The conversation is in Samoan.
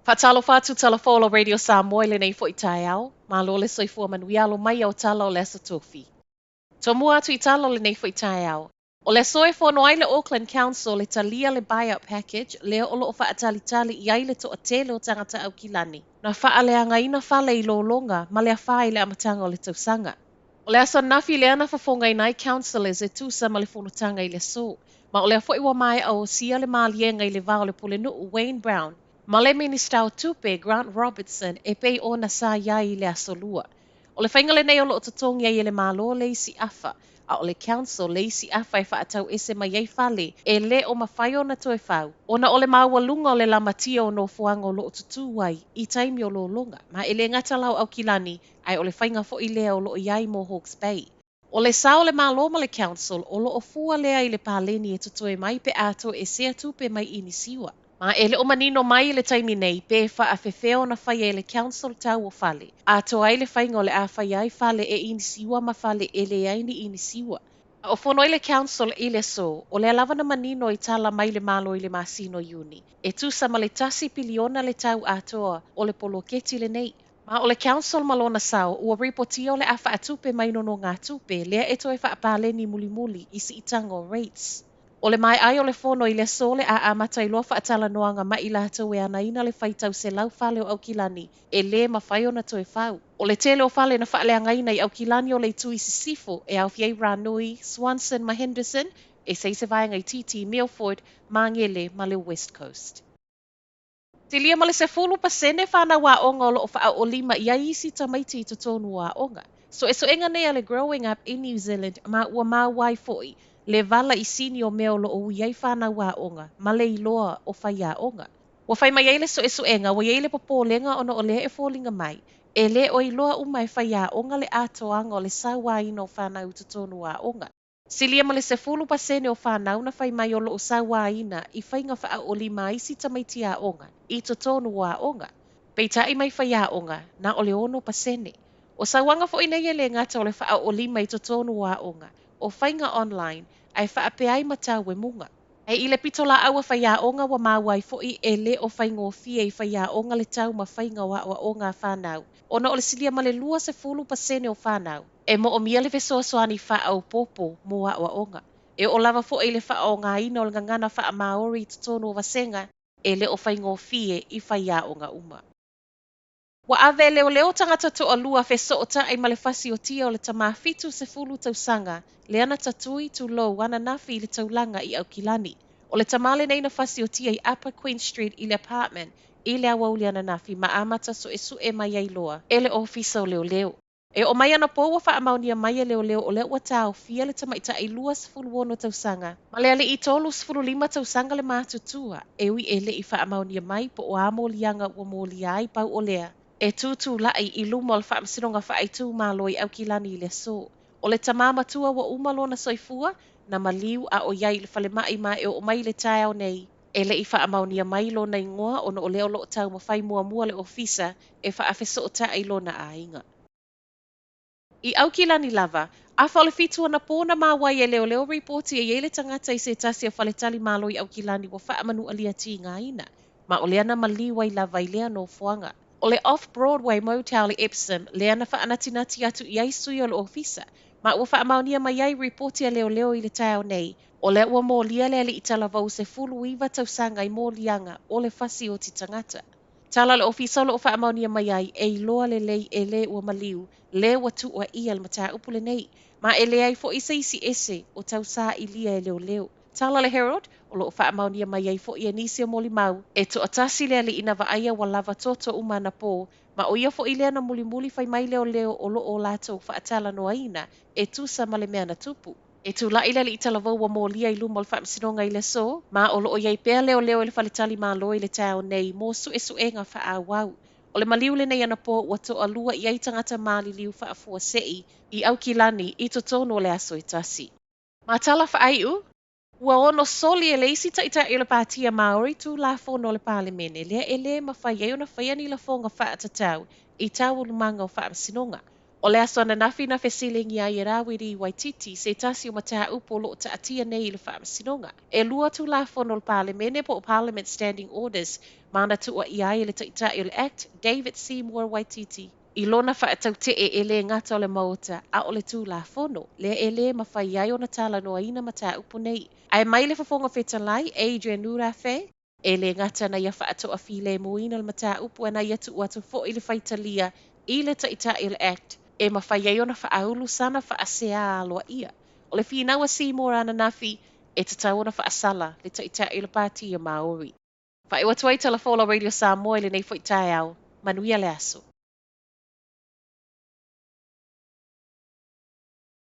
Faatalofa atu Talafola Radio Samoa i lenei foi taeao, malo le soifua manuia alo mai ao tala o le Aso Tofi. Tomua atu i tala o lenei foi taeao. O le aso e fono ai le Auckland Council e talia le buyout package lea o loo faatalitali i ai le toatele o tagata Aukilani na faaleagaina fale i lologa ma le afā i le amataga o le tausaga. O le aso ananafi lea na fofogaina ai councillors e tusa ma le fonotaga i le aso. Ma o lea foi ua maea osia le maliega i le va o le Pulenuu Wayne Brown ma le Minisita o Tupe Grant Robertson e pei ona sa i ai i le aso Lua. O le faiga lenei o loo totogi ai e le Malo le isi afa, a o le council le isi afa e faatau ese mai ai fale e le o mafai ona toe fau, ona o le maualuga o le lamatia o nofoaga o loo tutū ai i taimi o lologa. Ma e le gata la o Aukilani, ae o le faiga foi lea o loo i ai mo Hawke's Bay. O le sao o le Malo ma le Council o loo fua lea i le paleni e totoe mai pe a toesea tupe mai inisiua. Ma e le o manino mai i le taimi nei pe faafefea ona faia e le Council tau o fale. Atoa ai le faiga o le a faia ai fale e inisiua ma fale e leai ni inisiua. A o fono ai le Council i le aso, o lea lava na manino i tala mai le Malo i le masina o Iuni. E tusa ma le 1 piliona le tau atoa o le poloketi lenei. Ma o le Council ma lona sao, ua ripotia o le a faatupe mai nonogatupe, lea e toe faapaleni mulimuli i siitaga o rates. O le maea ai o le fono i le aso le a amata ai loa faatalanoaga ma i latou e anaina le faitau 100 fale o Aukilani e le mafai ona toe fau. O le tele o fale na faaleagaina i Aukilani o le itu i sisifo e aofia ai Ranui, Swanson ma Henderson, e se vaega itiiti Milford, Mangere ma le West Coast. Silia ma le 10% whānau aoga o loo faaoolima i ai isi tamaiti i totonu o aoga. Suesuega nei a le Growing Up in New Zealand ma ua maua ai foi le vala i sini o mea o loo ui ai whānau aoga ma le iloa o faiaoga. Ua fai mai ai le suesuega ua i ai le popolega ona o lea e foliga mai. E le o iloa uma e faiaoga le atoaga o le sauaina o whānau i totonu o aoga. Silia ma le 10% o whānau na fai mai o loo sauaina i faiga faaoolima ai isi tamaiti aoga i totonu o aoga. Peitai mai faiaoga na o le 6%. O sauaga foi nei e le gata o le faaoolima i totonu o aoga, o faiga online, ae faapea ai ma tau e muga. E i le pito laau a faiaoga ua maua ai foi e le o faigofie i faiaoga le tau ma faiga o aoaoga a whānau. Ona o le silia ma le 20% o whānau. E moomia le fesoasoani faaopoopo mo aoaoga. E oo lava foi i le faaaogaina o le gagana faa-Maori i totonu o vasega e le o faigofie i faiaoga uma. Ua ave leoleo tagata toalua fesootai ma le fasiotia o le tama 70 tausaga lea na tatui tulou ananafi i le taulaga i Aukilani. O le tama lenei na fasiotia i Upper Queen Street i le apartment i le aoauli ananafi ma amata suesue mai ai loa e le ofisa o leoleo. E oo mai anapo ua faamaonia mai e leoleo o lea ua taofia le tamaitai 26 tausaga. Ma le alii 35 tausaga le matutua e ui e le i faamaonia mai po o a moliaga ua molia ai pau o lea. E tutulai i luma o le faamasinoga faaitumalo i Aukilani i le aso. O le tama matua ua uma lona soifua na maliu a o iai i le falemai ma e oo mai le taeao nei. E le i faamaonia mai lona igoa ona o lea o loo taumafai muamua le ofisa e faafesootai lona aiga. I Aukilani lava, afa o le 7 anapo na maua ai e leoleo ripoti e i ai le tagata i se tasi o faletali malo i Aukilani ua faamanualia tigaina. Ma o lea na maliu ai lava i lea nofoaga. O le Off-Broadway Motel i Epsom, lea na faanatinati atu i ai sui o le ofisa. Ma ua faamaonia mai ai ripoti a leoleo i le taeao nei. O lea ua molia le alii talavou 19 tausaga i moliaga o le fasioti tagata. Tala le ofisa o loo faamaonia mai ai e iloa lelei e le ua maliu, le ua tuuaia le mataupu lenei. Ma e leai foi se isi ese o tausaili e leoleo. Tala le Herald, o loo faamaonia mai ai foi e nisi o molimau, e toatasi le alii na vaaia ua lava toto uma anapo, ma o ia foi lea na mulimuli fai mai leoleo o loo latou faatalanoaina e tusa ma le mea na tupu. E tulai le alii talavou ua molia i luma o le faamasinoga i le aso, ma o loo iai pea leoleo i le faletali malo i le taeao nei mo suesuega faaauau. O le maliu lenei anapo ua toalua i ai tagata maliliu faafuasei i Aukilani i totonu o le aso e tasi. Ma tala faaiu, ua ono soli e le isi taitai o le Patia Māori tulafono o le Palemene, lea e le mafai ai ona faia ni lafoga faatatau i taualumaga o faamasinoga. O le aso ananafi na fesiligia ai e Rawiri Waititi se tasi o mataupu o lo o taatia nei i le Faamasinoga. E lua Tulafono o le Palemene po o Parliament Standing Orders ma na tuuaia ai e le Taitai o le Act, David Seymour Waititi, i lona faatautee e le gata o le Maota a o le Tulafono, lea e le mafai ai ona talanoaina mataupu nei. Ae mai le Fofoga Fetalai, Adrian Rurawhe, E le gata na ia faatoafilemuina le mataupu ae na ia tuu atu foi le faitalia i le Taitai o le Act e mafai ai ona faaulu sana faasea aloaia. O le finau a Seymour ananafi, e tatau ona faasala le Taitai o le Pāti Māori. Faaiu atu ai Tala Fou a Radio Samoa i lenei foi taeao. Manuia le aso.